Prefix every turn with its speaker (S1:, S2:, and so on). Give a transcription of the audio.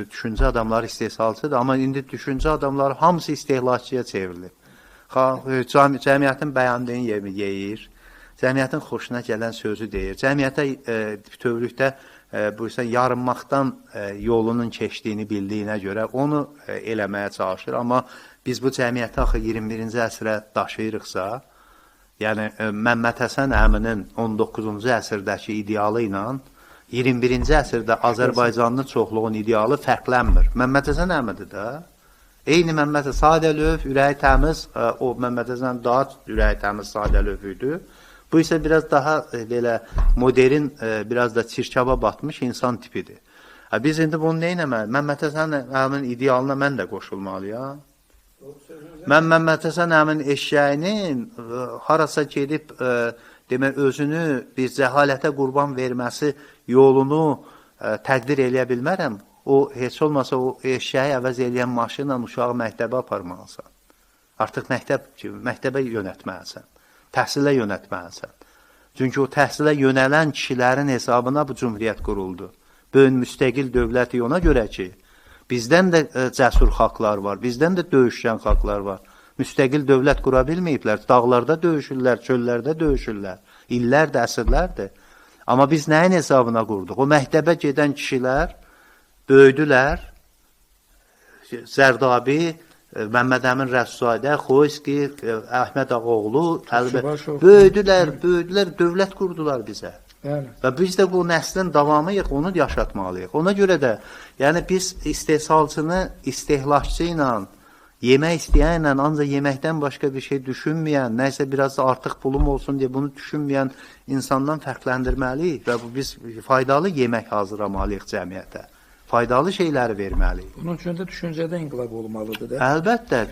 S1: Düşüncə adamları istehsalçıdır, amma indi düşüncə adamları hamısı istehlakçıya çevrilib. Cəmiyyətin bəyəndiyi yeyir, cəmiyyətin xoşuna gələn sözü deyir. Cəmiyyətə bütövlükdə buyursan yarınmaqdan yolunun keçdiyini bildiyinə görə onu eləməyə çalışır. Amma biz bu cəmiyyəti axı 21-ci əsrə daşıyırıqsa, yəni Məmməd Həsən əminin 19-cu əsrdəki idealı ilə 21-ci əsrdə Azərbaycanlı çoxluğun idealı fərqlənmir. Məmməd Həsən əmidir də. Eyni Məmməd sadəlövh, ürəyi təmiz, o Məmməd Həsən daha ürəyi təmiz sadəlövh idi. Bu isə biraz daha belə modern, biraz da çirkaba batmış insan tipidir. Biz indi bunu nə etməliyik? Məmməd Həsən əminin idealına mən də qoşulmalıyam. Mən Məmməd Həsən əminin eşşəyinin harasa gedib demək özünü bir cəhalətə qurban verməsi yolunu təqdir eləyə bilmərəm. O heç olmasa o eşşəyi əvəz eləyən maşınla uşağı məktəbə aparmalısan. Artıq məktəbə yönəltməlisən. Təhsilə yönəltməlisən. Çünki o təhsilə yönələn kişilərin hesabına bu cümhuriyyət quruldu. Böyük müstəqil dövləti ona görə ki, bizdən də cəsur xalqlar var, bizdən də döyüşkən xalqlar var. Müstəqil dövlət qura bilməyiblər. Dağlarda döyüşürlər, çöllərdə döyüşürlər. İllərdir, əsrlərdir. Amma biz nəyin hesabına qurduq? O məktəbə gedən kişilər böyüdülər. Zərdabi, Məmməd Əmin Rəsulzadə, Xoyski, Əhməd Ağaoğlu, böyüdülər, böyüdülər, dövlət qurdular bizə.
S2: Bəli.
S1: Və biz də bu nəslin davamıyıq, onu yaşatmalıyıq. Ona görə də, yəni biz istehsalçını istehlakçı ilə, yemək istəyənlə ancaq yeməkdən başqa bir şey düşünməyən, nəsə biraz da artıq pulum olsun deyə bunu düşünməyən insandan fərqləndirməliyik və bu biz faydalı yemək hazırlamalıyıq cəmiyyətə. Faydalı şeyləri verməliyik.
S2: Bunun üçün də düşüncədə inqilab olmalıdır da.
S1: Əlbəttə.